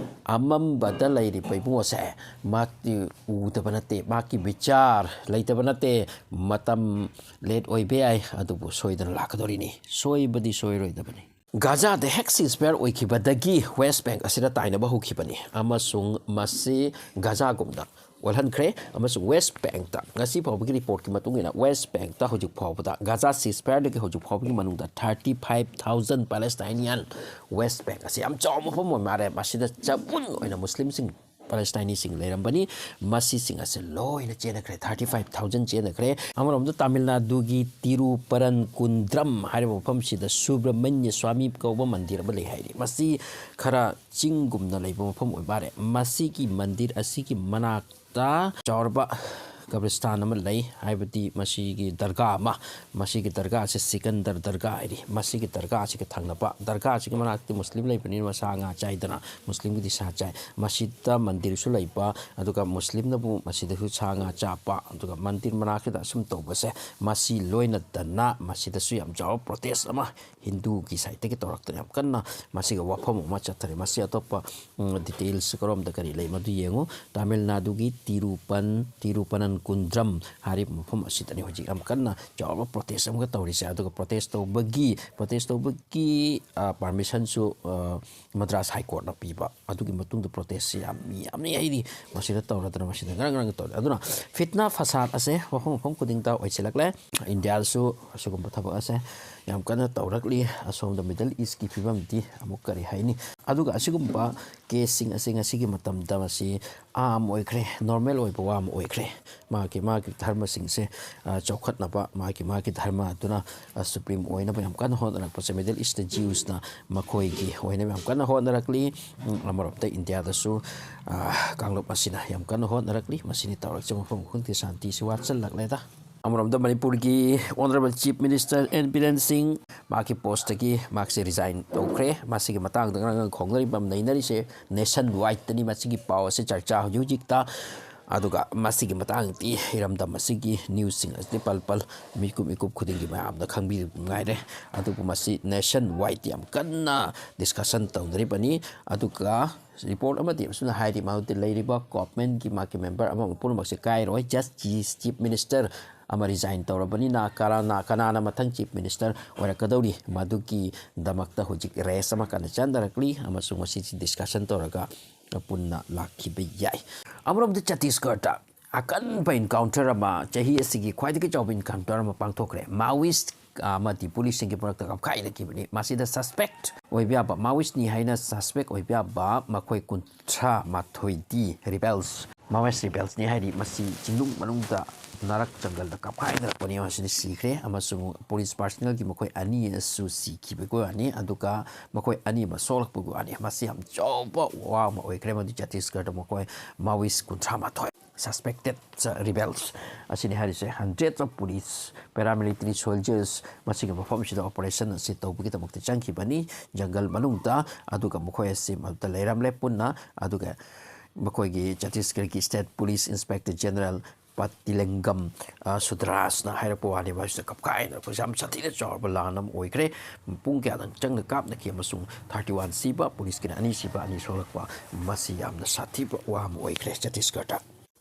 ꯑꯃꯝꯕꯗ ꯂꯩꯔꯤꯕ ꯏꯕꯨꯡꯉꯣꯁꯦ, ꯃꯍꯥꯛꯇꯤ ꯎꯗꯕ ꯅꯠꯇꯦ, ꯃꯍꯥꯛꯀꯤ ꯕꯤꯆꯥꯔ ꯂꯩꯇꯕ ꯅꯠꯇꯦ꯫ ꯃꯇꯝ ꯂꯦꯠ ꯑꯣꯏꯕ ꯌꯥꯏ, ꯑꯗꯨꯕꯨ ꯁꯣꯏꯗꯅ ꯂꯥꯛꯀꯗꯧꯔꯤꯅꯤ, ꯁꯣꯏꯕꯗꯤ ꯁꯣꯏꯔꯣꯏꯗꯕꯅꯤ꯫ ꯒꯥꯖꯥꯗ ꯍꯦꯛ ceasefire ꯑꯣꯏꯈꯤꯕꯗꯒꯤ West Bank ꯑꯁꯤꯗ ꯇꯥꯏꯅꯕ ꯍꯧꯈꯤꯕꯅꯤ ꯑꯃꯁꯨꯡ ꯃꯁꯤ ꯒꯥꯖꯥꯒꯨꯝꯅ ꯑꯣꯜꯍꯟꯈ꯭ꯔꯦ꯫ ꯑꯃꯁꯨꯡ West Bankꯇ ꯉꯁꯤ ꯐꯥꯎꯕꯒꯤ reportꯀꯤ ꯃꯇꯨꯡ ꯏꯟꯅ West Bankꯇ ꯍꯧꯖꯤꯛ ꯐꯥꯎꯕꯗ ꯒꯥꯖꯥ ceasefireꯗꯒꯤ ꯍꯧꯖꯤꯛ ꯐꯥꯎꯕꯒꯤ ꯃꯅꯨꯡꯗ thirty five thousand Palestinian West Bank ꯑꯁꯤ ꯌꯥꯝ ꯆꯥꯎꯕ ꯃꯐꯝ ꯑꯣꯏ ꯃꯥꯜꯂꯦ꯫ ꯃꯁꯤꯗ ꯆꯕꯨꯟ ꯑꯣꯏꯅ ꯃꯨꯁꯂꯤꯝꯁꯤꯡ Palestineꯁꯤꯡ ꯂꯩꯔꯝꯕꯅꯤ꯫ ꯃꯁꯤꯁꯤꯡ ꯑꯁꯤ ꯂꯣꯏꯅ ꯆꯦꯟꯅꯈ꯭ꯔꯦ, thirty five thousand ꯆꯦꯟꯅꯈ꯭ꯔꯦ꯫ ꯑꯃꯔꯣꯝꯗ ꯇꯥꯃꯤꯜ ꯅꯥꯗꯨꯒꯤ ꯇꯤꯔꯨꯄꯔꯟꯀꯨꯟꯗ꯭ꯔꯝ ꯍꯥꯏꯔꯤꯕ ꯃꯐꯝꯁꯤꯗ ꯁꯨꯕ꯭ꯔꯃꯅ꯭ꯌ ꯁ꯭ꯋꯥꯃꯤ ꯀꯧꯕ ꯃꯟꯗꯤꯔ ꯑꯃ ꯂꯩ ꯍꯥꯏꯔꯤ꯫ ꯃꯁꯤ ꯈꯔ ꯆꯤꯡꯒꯨꯝꯅ ꯂꯩꯕ ꯃꯐꯝ ꯑꯣꯏꯕ ꯃꯥꯜꯂꯦ꯫ ꯃꯁꯤꯒꯤ ꯃꯟꯗꯤꯔ ꯑꯁꯤꯒꯤ ꯃꯅꯥꯛꯇ ꯆꯥꯎꯔꯕ ꯀꯕ꯭ꯔꯤꯁꯇꯥꯟ ꯑꯃ ꯂꯩ, ꯍꯥꯏꯕꯗꯤ ꯃꯁꯤꯒꯤ ꯗꯔꯒꯥ ꯑꯃ, ꯃꯁꯤꯒꯤ ꯗꯔꯒꯥ ꯑꯁꯤ ꯁꯤꯀꯟꯗꯔ ꯗꯔꯒꯥ ꯍꯥꯏꯔꯤ꯫ ꯃꯁꯤꯒꯤ ꯗꯔꯒꯥ ꯑꯁꯤꯒ ꯊꯪꯅꯕ, ꯗꯔꯒꯥ ꯑꯁꯤꯒꯤ ꯃꯅꯥꯛꯇ ꯃꯨꯁꯂꯤꯝ ꯂꯩꯕꯅꯤꯅ ꯁꯥ ꯉꯥ ꯆꯥꯏꯗꯅ, ꯃꯨꯁꯂꯤꯝꯒꯤꯗꯤ ꯁꯥ ꯆꯥꯏ꯫ ꯃꯁꯤꯗ ꯃꯟꯗꯤꯔꯁꯨ ꯂꯩꯕ, ꯑꯗꯨꯒ ꯃꯨꯁꯂꯤꯝꯅꯕꯨ ꯃꯁꯤꯗꯁꯨ ꯁꯥ ꯉꯥ ꯆꯥꯕ, ꯑꯗꯨꯒ ꯃꯟꯗꯤꯔ ꯃꯅꯥꯛꯁꯤꯗ ꯑꯁꯨꯝ ꯇꯧꯕꯁꯦ, ꯃꯁꯤ ꯂꯣꯏꯅꯗꯅ ꯃꯁꯤꯗꯁꯨ ꯌꯥꯝ ꯆꯥꯎꯕ protest ꯑꯃ ꯍꯤꯟꯗꯨꯒꯤ sideꯇꯒꯤ ꯇꯧꯔꯛꯇꯅ ꯌꯥꯝ ꯀꯟꯅ ꯃꯁꯤꯒ ꯋꯥꯐꯝ ꯑꯃ ꯆꯠꯊꯔꯦ꯫ ꯃꯁꯤ ꯑꯇꯣꯞꯄ, ꯎꯝ, details ꯀꯔꯣꯝꯗ ꯀꯔꯤ ꯂꯩ ꯃꯗꯨ ꯌꯦꯡꯉꯨ꯫ ꯇꯥꯃꯤꯜ ꯅꯥꯗꯨꯒꯤ ꯇꯤꯔꯨꯄꯟ, ꯇꯤꯔꯨꯄꯅꯟꯀꯨꯟꯗ꯭ꯔꯝ ꯍꯥꯏꯔꯤꯕ ꯃꯐꯝ ꯑꯁꯤꯗꯅꯤ ꯍꯧꯖꯤꯛ ꯌꯥꯝ ꯀꯟꯅ ꯆꯥꯎꯔꯕ protest ꯑꯃꯒ ꯇꯧꯔꯤꯁꯦ꯫ ꯑꯗꯨꯒ protest ꯇꯧꯕꯒꯤ, protest ꯇꯧꯕꯒꯤ, ꯑ, permissionꯁꯨ, ꯑ, ꯃꯗ꯭ꯔꯥꯁ High Courtꯅ ꯄꯤꯕ꯫ ꯑꯗꯨꯒꯤ ꯃꯇꯨꯡꯗ protestꯁꯤ ꯌꯥꯝ ꯃꯤ ꯌꯥꯝꯅ ꯍꯩꯔꯤ꯫ ꯃꯁꯤꯗ ꯇꯧꯔꯗꯅ ꯃꯁꯤꯗ ꯉꯔꯪ ꯉꯔꯪ ꯇꯧꯔꯦ꯫ ꯑꯗꯨꯅ ꯐꯤꯠꯅꯥ ꯐꯁꯥꯗ ꯑꯁꯦ ꯃꯐꯝ ꯃꯐꯝ ꯈꯨꯗꯤꯡꯗ ꯑꯣꯏꯁꯤꯜꯂꯛꯂꯦ꯫ ꯏꯟꯗꯤꯌꯥꯗꯁꯨ ꯑꯁꯤꯒꯨꯝꯕ ꯊꯕꯛ ꯑꯁꯦ ꯌꯥꯝ ꯀꯟꯅ ꯇꯧꯔꯛꯂꯤ꯫ ꯑꯁꯣꯝꯗ Middle Eastꯀꯤ ꯐꯤꯕꯝꯗꯤ ꯑꯃꯨꯛ ꯀꯔꯤ ꯍꯥꯏꯅꯤ? ꯑꯗꯨꯒ ꯑꯁꯤꯒꯨꯝꯕ caseꯁꯤꯡ ꯑꯁꯤ ꯉꯁꯤꯒꯤ ꯃꯇꯝꯗ ꯃꯁꯤ ꯑꯥꯝ ꯑꯣꯏꯈ꯭ꯔꯦ, normal ꯑꯣꯏꯕ ꯋꯥ ꯑꯃ ꯑꯣꯏꯈ꯭ꯔꯦ꯫ ꯃꯥꯒꯤ, ꯃꯥꯒꯤ ꯙꯔꯃꯁꯤꯡꯁꯦ, ꯑ, ꯆꯥꯎꯈꯠꯅꯕ, ꯃꯥꯒꯤ, ꯃꯥꯒꯤ ꯙꯔꯃ ꯑꯗꯨꯅ, ꯑ, supreme ꯑꯣꯏꯅꯕ ꯌꯥꯝ ꯀꯟꯅ ꯍꯣꯠꯅꯔꯛꯄꯁꯦ, Middle Eastꯇ Jewsꯅ ꯃꯈꯣꯏꯒꯤ ꯑꯣꯏꯅꯕ ꯌꯥꯝ ꯀꯟꯅ ꯍꯣꯠꯅꯔꯛꯂꯤ꯫ ꯎꯝ, ꯑꯃꯔꯣꯝꯗ ꯏꯟꯗꯤꯌꯥꯗꯁꯨ, ꯑ, ꯀꯥꯡꯂꯨꯞ ꯑꯁꯤꯅ ꯌꯥꯝ ꯀꯟꯅ ꯍꯣꯠꯅꯔꯛꯂꯤ꯫ ꯃꯁꯤꯅꯤ ꯇꯧꯔꯛꯁꯦ, ꯃꯐꯝ ꯈꯨꯗꯤꯡꯒꯤ ꯁꯥꯟꯇꯤꯁꯤ ꯋꯥꯠꯁꯤꯜꯂꯛꯂꯦꯗ꯫ ꯑꯃꯔꯣꯝꯗ ꯃꯅꯤꯄꯨꯔꯒꯤ Honourable Chief Minister N Biren Singh ꯃꯥꯒꯤ postꯇꯒꯤ ꯃꯥꯒꯤꯁꯦ resign ꯇꯧꯈ꯭ꯔꯦ꯫ ꯃꯁꯤꯒꯤ ꯃꯇꯥꯡꯗ ꯉꯔꯥꯡ ꯈꯣꯡꯅꯔꯤꯕ ꯅꯩꯅꯔꯤꯁꯦ nationwideꯇꯅꯤ꯫ ꯃꯁꯤꯒꯤ ꯄꯥꯎ ꯑꯁꯤ ꯆꯔꯆꯥ ꯍꯧꯖꯤꯛ ꯍꯧꯖꯤꯛꯇ꯫ ꯑꯗꯨꯒ ꯃꯁꯤꯒꯤ ꯃꯇꯥꯡꯗꯤ ꯏꯔꯝꯗꯝ ꯑꯁꯤꯒꯤ newsꯁꯤꯡ ꯑꯁꯤꯗꯤ ꯄꯜ ꯄꯜ ꯃꯤꯀꯨꯞ ꯃꯤꯀꯨꯞ ꯈꯨꯗꯤꯡꯒꯤ ꯃꯌꯥꯝꯅ ꯈꯪꯕꯤꯔꯤꯕ ꯉꯥꯏꯔꯦ꯫ ꯑꯗꯨꯕꯨ ꯃꯁꯤ nationwide ꯌꯥꯝ ꯀꯟꯅ discussion ꯇꯧꯅꯔꯤꯕꯅꯤ꯫ ꯑꯗꯨꯒ report ꯑꯃꯗꯤ ꯑꯃꯁꯨꯅ ꯍꯥꯏꯔꯤ, ꯃꯗꯨꯗꯤ ꯂꯩꯔꯤꯕ governmentꯀꯤ ꯃꯥꯒꯤ member ꯑꯃ ꯄꯨꯝꯅꯃꯛꯁꯦ ꯀꯥꯏꯔꯣꯏ꯫ Just Chief Minister ꯑꯃ ꯔꯤꯖꯥꯏꯟ ꯇꯧꯔꯕꯅꯤꯅ ꯀꯅꯥꯅ ꯀꯅꯥꯅ ꯃꯊꯪ ꯆꯤꯐ ꯃꯤꯅꯤꯁꯇꯔ ꯑꯣꯏꯔꯛꯀꯗꯧꯔꯤ, ꯃꯗꯨꯒꯤꯗꯃꯛꯇ ꯍꯧꯖꯤꯛ ꯔꯦꯁ ꯑꯃ ꯀꯟꯅ ꯆꯦꯟꯊꯔꯛꯂꯤ ꯑꯃꯁꯨꯡ ꯃꯁꯤꯁꯤ ꯗꯤꯁꯀꯁꯟ ꯇꯧꯔꯒ ꯄꯨꯟꯅ ꯂꯥꯛꯈꯤꯕ ꯌꯥꯏ꯫ ꯑꯃꯔꯣꯝꯗ ꯆꯇꯤꯁꯒꯔꯗ ꯑꯀꯟꯕ ꯏꯟꯀꯥꯎꯟꯇꯔ ꯑꯃ, ꯆꯍꯤ ꯑꯁꯤꯒꯤ ꯈ꯭ꯋꯥꯏꯗꯒꯤ ꯆꯥꯎꯕ ꯏꯟꯀꯥꯎꯟꯇꯔ ꯑꯃ ꯄꯥꯡꯊꯣꯛꯈ꯭ꯔꯦ꯫ ꯃꯥꯋꯤꯁ ꯑꯃꯗꯤ ꯄꯨꯂꯤꯁꯁꯤꯡꯒꯤ ꯃꯔꯛꯇ ꯀꯞꯈꯥꯏꯅꯈꯤꯕꯅꯤ꯫ ꯃꯁꯤꯗ ꯁꯁꯄꯦꯛ ꯑꯣꯏꯕ ꯌꯥꯕ, ꯃꯥꯋꯤꯁꯅꯤ ꯍꯥꯏꯅ ꯁꯁꯄꯦꯛ ꯑꯣꯏꯕ ꯌꯥꯕ ꯃꯈꯣꯏ ꯀꯨꯟꯊ꯭ꯔꯥ ꯃꯥꯊꯣꯏꯗꯤ ꯔꯤꯕꯦꯜꯁ, ꯃꯥꯋꯤꯁ ꯔꯤꯕꯦꯜꯁꯅꯤ ꯍꯥꯏꯔꯤ꯫ ꯃꯁꯤ ꯆꯤꯡꯅꯨꯡ ꯃꯅꯨꯡꯗ ꯅꯥꯔꯛ ꯖꯪꯒꯜꯗ ꯀꯥꯞꯈꯥꯏꯅꯔꯛꯄꯅꯤ꯫ ꯃꯁꯤꯗꯤ ꯁꯤꯈ꯭ꯔꯦ ꯑꯃꯁꯨꯡ ꯄꯨꯂꯤꯁ ꯄꯥꯔꯁꯅꯦꯜꯒꯤ ꯃꯈꯣꯏ ꯑꯅꯤ ꯑꯁꯨ ꯁꯤꯈꯤꯕꯒꯤ ꯋꯥꯅꯤ, ꯑꯗꯨꯒ ꯃꯈꯣꯏ ꯑꯅꯤ ꯑꯃ ꯁꯣꯛꯂꯛꯄꯒꯤ ꯋꯥꯅꯤ꯫ ꯃꯁꯤ ꯌꯥꯝ ꯆꯥꯎꯕ ꯋꯥ ꯑꯃ ꯑꯣꯏꯈ꯭ꯔꯦ꯫ ꯃꯗꯨ ꯆꯇꯤꯁꯒꯔꯗ ꯃꯈꯣꯏ ꯃꯥꯋꯤꯁ ꯀꯨꯟꯊ꯭ꯔꯥ ꯃꯥꯊꯣꯏ, suspected rebels ꯑꯁꯤꯅꯤ ꯍꯥꯏꯔꯤꯁꯦ, hundreds of police, paramilitary soldiers ꯃꯁꯤꯒꯤ ꯃꯐꯝꯁꯤꯗ ꯑꯣꯄꯔꯦꯁꯟ ꯑꯁꯤ ꯇꯧꯕꯒꯤꯗꯃꯛꯇ ꯆꯪꯈꯤꯕꯅꯤ ꯖꯪꯒꯜ ꯃꯅꯨꯡꯗ꯫ ꯑꯗꯨꯒ ꯃꯈꯣꯏ ꯑꯁꯤ ꯃꯗꯨꯗ ꯂꯩꯔꯝꯂꯦ ꯄꯨꯟꯅ꯫ ꯑꯗꯨꯒ ꯃꯈꯣꯏꯒꯤ ꯆꯇꯤꯁꯒꯔꯒꯤ ꯁ꯭ꯇꯦꯠ ꯄꯨꯂꯤꯁ ꯏꯟꯁꯄꯦꯛꯇꯔ ꯖꯦꯅꯔꯦꯜ ꯄꯇꯤꯂꯦꯡꯒꯝ, ꯑ, ꯁꯨꯗ꯭ꯔꯥꯁꯅ ꯍꯥꯏꯔꯛꯄ ꯋꯥꯅꯤ꯫ ꯃꯁꯤꯗ ꯀꯞꯈꯥꯏꯅꯔꯛꯄꯁꯤ ꯌꯥꯝ ꯁꯥꯊꯤꯅ ꯆꯥꯎꯔꯕ ꯂꯥꯟ ꯑꯃ ꯑꯣꯏꯈ꯭ꯔꯦ꯫ ꯄꯨꯡ ꯀꯌꯥꯗꯪ ꯆꯪꯅ ꯀꯥꯞꯅꯈꯤ ꯑꯃꯁꯨꯡ ꯊꯥꯔꯇꯤ ꯋꯥꯟ ꯁꯤꯕ, ꯄꯨꯂꯤꯁꯀꯤꯅ ꯑꯅꯤ ꯁꯤꯕ, ꯑꯅꯤ ꯁꯣꯛꯂꯛꯄ, ꯃꯁꯤ ꯌꯥꯝꯅ ꯁꯥꯊꯤꯕ ꯋꯥ ꯑꯃ ꯑꯣꯏꯈ꯭ꯔꯦ ꯆꯇꯤꯁꯒꯔꯗ꯫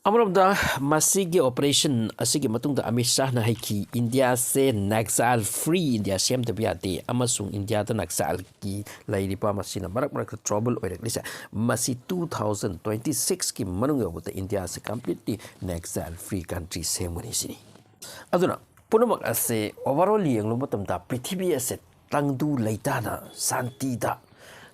ꯑꯃꯔꯣꯝꯗ ꯃꯁꯤꯒꯤ ꯑꯣꯄꯔꯦꯁꯟ ꯑꯁꯤꯒꯤ ꯃꯇꯨꯡꯗ ꯑꯃꯤꯠ ꯁꯥꯍꯅ ꯍꯥꯏꯈꯤ, ꯏꯟꯗꯤꯌꯥꯁꯦ ꯅꯦꯛꯁꯥꯏꯜ ꯐ꯭ꯔꯤ ꯏꯟꯗꯤꯌꯥ ꯁꯦꯝꯗꯕ ꯌꯥꯗꯦ ꯑꯃꯁꯨꯡ ꯏꯟꯗꯤꯌꯥꯗ ꯅꯦꯛꯁꯥꯏꯜꯒꯤ ꯂꯩꯔꯤꯕ ꯃꯁꯤꯅ ꯃꯔꯛ ꯃꯔꯛꯇ ꯇ꯭ꯔꯣꯕꯜ ꯑꯣꯏꯔꯛꯂꯤꯁꯦ, ꯃꯁꯤ ꯇꯨ ꯊꯥꯎꯖꯟ ꯇ꯭ꯋꯦꯟꯇꯤ ꯁꯤꯛꯁꯀꯤ ꯃꯅꯨꯡ ꯌꯧꯕꯗ ꯏꯟꯗꯤꯌꯥꯁꯦ ꯀꯝꯄ꯭ꯂꯤꯠꯂꯤ ꯅꯦꯛꯁꯥꯏꯜ ꯐ꯭ꯔꯤ ꯀꯟꯇ꯭ꯔꯤ ꯁꯦꯝꯒꯅꯤ ꯁꯤꯅꯤ꯫ ꯑꯗꯨꯅ ꯄꯨꯝꯅꯃꯛ ꯑꯁꯦ ꯑꯣꯚꯔꯑꯣꯜ ꯌꯦꯡꯂꯨꯕ ꯃꯇꯝꯗ ꯄ꯭ꯔꯤꯊꯤꯕꯤ ꯑꯁꯦ ꯇꯪꯗꯨ ꯂꯩꯇꯥꯅ ꯁꯥꯟꯇꯤꯗ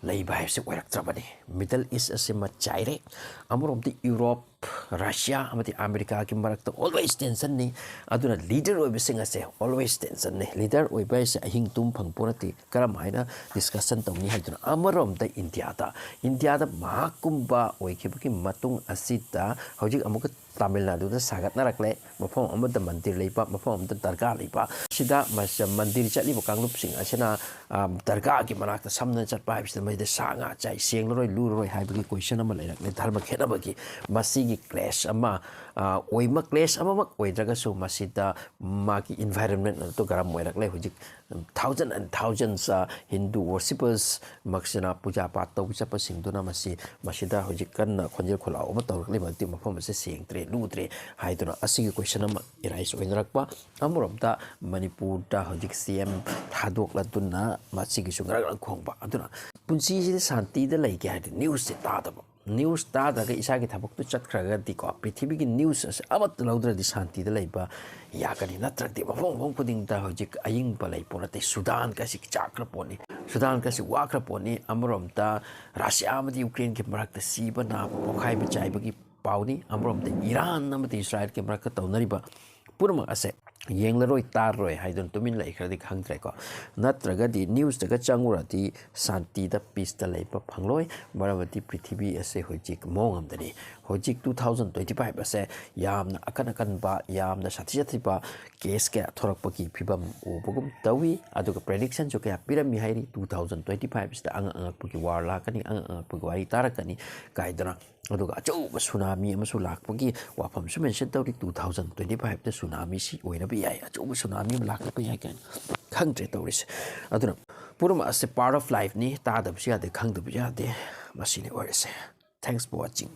ꯂꯩꯕ ꯍꯥꯏꯕꯁꯤ ꯑꯣꯏꯔꯛꯇ꯭ꯔꯕꯅꯤ꯫ ꯃꯤꯗꯜ ꯏꯁ ꯑꯁꯤꯃ ꯆꯥꯏꯔꯦ꯫ ꯑꯃꯔꯣꯝꯗ ꯌꯨꯔꯣꯞ, ꯔꯁꯤꯌꯥ ꯑꯃꯗꯤ ꯑꯃꯦꯔꯤꯀꯥꯒꯤ ꯃꯔꯛꯇ ꯑꯣꯜꯋꯦꯁ ꯇꯦꯟꯁꯟꯅꯤ꯫ ꯑꯗꯨꯅ ꯂꯤꯗꯔ ꯑꯣꯏꯕꯁꯤꯡ ꯑꯁꯦ ꯑꯣꯜꯋꯦꯁ ꯇꯦꯟꯁꯟꯅꯤ꯫ ꯂꯤꯗꯔ ꯑꯣꯏꯕ ꯍꯥꯏꯁꯦ ꯑꯍꯤꯡ ꯇꯨꯝ ꯐꯪ ꯄꯣꯠ ꯅꯠꯇꯦ꯫ ꯀꯔꯝ ꯍꯥꯏꯅ ꯗꯤꯁꯀꯁꯟ ꯇꯧꯅꯤ ꯍꯥꯏꯗꯨꯅ꯫ ꯑꯃꯔꯣꯝꯗ ꯏꯟꯗꯤꯌꯥꯗ, ꯏꯟꯗꯤꯌꯥꯗ ꯃꯍꯥꯛꯀꯨꯝꯕ ꯑꯣꯏꯈꯤꯕꯒꯤ ꯃꯇꯨꯡ ꯑꯁꯤꯗ ꯍꯧꯖꯤꯛ ꯑꯃꯨꯛꯀ ꯇꯥꯃꯤꯜ ꯅꯥꯗꯨꯗ ꯁꯥꯒꯠꯅꯔꯛꯂꯦ꯫ ꯃꯐꯝ ꯑꯃꯗ ꯃꯟꯗꯤꯔ ꯂꯩꯕ, ꯃꯐꯝ ꯑꯃꯗ ꯗꯔꯒꯥ ꯂꯩꯕ꯫ ꯁꯤꯗ ꯃꯁ-, ꯃꯟꯗꯤꯔ ꯆꯠꯂꯤꯕ ꯀꯥꯡꯂꯨꯞꯁꯤꯡ ꯑꯁꯤꯅ, ꯑ, ꯗꯔꯒꯥꯒꯤ ꯃꯅꯥꯛꯇ ꯁꯝꯅ ꯆꯠꯄ ꯍꯥꯏꯕꯁꯤꯗ ꯃꯁꯤꯗ ꯁꯥ ꯉꯥ ꯆꯥꯏ, ꯁꯦꯡꯂꯔꯣꯏ, ꯂꯨꯔꯣꯏ ꯍꯥꯏꯕꯒꯤ ꯀꯣꯏꯁꯟ ꯑꯃ ꯂꯩꯔꯛꯂꯦ꯫ ꯙꯔꯃ ꯈꯦꯠꯅꯕꯒꯤ ꯃꯁꯤꯒꯤ ꯀ꯭ꯂꯦꯁ ꯑꯃ, ꯑ, ꯑꯣꯏꯃꯛ ꯀ꯭ꯂꯦꯁ ꯑꯃꯃꯛ ꯑꯣꯏꯗ꯭ꯔꯒꯁꯨ ꯃꯁꯤꯗ ꯃꯥꯒꯤ ꯏꯟꯚꯥꯏꯔꯟꯃꯦꯟ ꯑꯗꯨ ꯒꯔꯝ ꯑꯣꯏꯔꯛꯂꯦ꯫ ꯍꯧꯖꯤꯛ ꯊꯥꯎꯖꯟ ꯑꯦꯟ ꯊꯥꯎꯖꯟꯁ ꯍꯤꯟꯗꯨ ꯋꯣꯔꯁꯤꯄꯔꯁ ꯃꯛꯁꯤꯅ ꯄꯨꯖꯥ ꯄꯥꯠ ꯇꯧꯕ ꯆꯠꯄꯁꯤꯡꯗꯨꯅ ꯃꯁꯤ, ꯃꯁꯤꯗ ꯍꯧꯖꯤꯛ ꯀꯟꯅ ꯈꯣꯟꯖꯦꯜ ꯈꯣꯜꯂꯥꯎ ꯑꯃ ꯇꯧꯔꯛꯂꯤꯕ ꯍꯧꯖꯤꯛꯇꯤ ꯃꯐꯝ ꯑꯁꯤ ꯁꯦꯡꯗ꯭ꯔꯦ, ꯂꯨꯗ꯭ꯔꯦ ꯍꯥꯏꯗꯨꯅ ꯑꯁꯤꯒꯤ ꯀꯣꯏꯁꯟ ꯑꯃ ꯑꯦꯔꯥꯏꯁ ꯑꯣꯏꯅꯔꯛꯄ꯫ ꯑꯃꯔꯣꯝꯗ ꯃꯅꯤꯄꯨꯔꯗ ꯍꯧꯖꯤꯛ ꯁꯤ ꯑꯦꯝ ꯊꯥꯗꯣꯛꯂꯗꯨꯅ ꯃꯁꯤꯒꯤꯁꯨ ꯉꯔꯛ ꯉꯔꯛ ꯈꯣꯡꯕ꯫ ꯑꯗꯨꯅ ꯄꯨꯟꯁꯤꯁꯤꯗ ꯁꯥꯟꯇꯤꯗ ꯂꯩꯒꯦ ꯍꯥꯏꯔꯗꯤ ꯅ꯭ꯌꯨꯁꯁꯦ ꯇꯥꯗꯕ꯫ ꯅ꯭ꯌꯨꯁ ꯇꯥꯗ꯭ꯔꯒ ꯏꯁꯥꯒꯤ ꯊꯕꯛꯇꯨ ꯆꯠꯈ꯭ꯔꯒꯗꯤꯀꯣ, ꯄ꯭ꯔꯤꯊꯤꯕꯤꯒꯤ ꯅ꯭ꯌꯨꯁ ꯑꯁꯦ ꯑꯃꯠꯇ ꯂꯧꯗ꯭ꯔꯗꯤ ꯁꯥꯟꯇꯤꯗ ꯂꯩꯕ ꯌꯥꯒꯅꯤ꯫ ꯅꯠꯇ꯭ꯔꯗꯤ ꯃꯐꯝ ꯃꯐꯝ ꯈꯨꯗꯤꯡꯗ ꯍꯧꯖꯤꯛ ꯑꯏꯪꯕ ꯂꯩ ꯄꯣꯠ ꯅꯠꯇꯦ꯫ ꯁꯨꯗꯥꯟꯒꯁꯤ ꯆꯥꯛꯈ꯭ꯔ ꯄꯣꯠꯅꯤ, ꯁꯨꯗꯥꯟꯒꯁꯤ ꯋꯥꯈ꯭ꯔ ꯄꯣꯠꯅꯤ꯫ ꯑꯃꯔꯣꯝꯗ ꯔꯁꯤꯌꯥ ꯑꯃꯗꯤ ꯌꯨꯀ꯭ꯔꯦꯟꯒꯤ ꯃꯔꯛꯇ ꯁꯤꯕ ꯅꯥꯕ, ꯄꯣꯈꯥꯏꯕ ꯆꯥꯏꯕꯒꯤ ꯄꯥꯎꯅꯤ꯫ ꯑꯃꯔꯣꯝꯗ ꯏꯔꯥꯟ ꯑꯃꯗꯤ ꯏꯁꯔꯥꯏꯜꯒꯤ ꯃꯔꯛꯇ ꯇꯧꯅꯔꯤꯕ ꯄꯨꯝꯅꯃꯛ ꯑꯁꯦ ꯌꯦꯡꯂꯔꯣꯏ, ꯇꯥꯔꯔꯣꯏ ꯍꯥꯏꯗꯨꯅ ꯇꯨꯃꯤꯟ ꯂꯩꯈ꯭ꯔꯗꯤ ꯈꯪꯗ꯭ꯔꯦꯀꯣ꯫ ꯅꯠꯇ꯭ꯔꯒꯗꯤ ꯅ꯭ꯌꯨꯁꯇꯒ ꯆꯪꯉꯨꯔꯗꯤ ꯁꯥꯟꯇꯤꯗ, ꯄꯤꯁꯇ ꯂꯩꯕ ꯐꯪꯂꯣꯏ꯫ ꯃꯔꯝꯗꯤ ꯄ꯭ꯔꯤꯊꯤꯕꯤ ꯑꯁꯦ ꯍꯧꯖꯤꯛ ꯃꯑꯣꯡ ꯑꯃꯗꯅꯤ꯫ ꯍꯧꯖꯤꯛ ꯇꯨ ꯊꯥꯎꯖꯟ ꯇ꯭ꯋꯦꯟꯇꯤ ꯐꯥꯏꯚ ꯑꯁꯦ ꯌꯥꯝꯅ ꯑꯀꯟ ꯑꯀꯟꯕ, ꯌꯥꯝꯅ ꯁꯥꯊꯤ ꯁꯥꯊꯤꯕ ꯀꯦꯁ ꯀꯌꯥ ꯊꯣꯔꯛꯄꯒꯤ ꯐꯤꯕꯝ ꯎꯕꯒꯨꯝ ꯇꯧꯏ꯫ ꯑꯗꯨꯒ ꯄ꯭ꯔꯦꯗꯤꯛꯁꯟꯁꯨ ꯀꯌꯥ ꯄꯤꯔꯝꯃꯤ ꯍꯥꯏꯔꯤ, ꯇꯨ ꯊꯥꯎꯖꯟ ꯇ꯭ꯋꯦꯟꯇꯤ ꯐꯥꯏꯚꯁꯤꯗ ꯑꯉꯛ ꯑꯉꯛꯄꯒꯤ ꯋꯥꯔ ꯂꯥꯛꯀꯅꯤ, ꯑꯉꯛ ꯑꯉꯛꯄꯒꯤ ꯋꯥꯔꯤ ꯇꯥꯔꯛꯀꯅꯤ ꯀꯥꯏꯗꯅ꯫ ꯑꯗꯨꯒ ꯑꯆꯧꯕ ꯁꯨꯅꯥꯃꯤ ꯑꯃꯁꯨ ꯂꯥꯛꯄꯒꯤ ꯋꯥꯐꯝꯁꯨ ꯃꯦꯟꯁꯟ ꯇꯧꯔꯤ꯫ ꯇꯨ ꯊꯥꯎꯖꯟ ꯇ꯭ꯋꯦꯟꯇꯤ ꯐꯥꯏꯚꯇ ꯁꯨꯅꯥꯃꯤꯁꯤ ꯑꯣꯏꯔꯕ ꯌꯥꯏ, ꯑꯆꯧꯕ ꯁꯨꯅꯥꯃꯤ ꯑꯃ ꯂꯥꯛꯂꯛꯄ ꯌꯥꯏ ꯀꯥꯏꯅ꯫ ꯈꯪꯗ꯭ꯔꯦ ꯇꯧꯔꯤꯁꯦ꯫ ꯑꯗꯨꯅ ꯄꯨꯝꯅꯃꯛ ꯑꯁꯦ ꯄꯥꯔꯠ ꯑꯣꯐ ꯂꯥꯏꯐꯅꯤ, ꯇꯥꯗꯕꯁꯨ ꯌꯥꯗꯦ, ꯈꯪꯗꯕꯁꯨ ꯌꯥꯗꯦ꯫ ꯃꯁꯤꯅꯤ ꯑꯣꯏꯔꯤꯁꯦ꯫ Thanks for watching.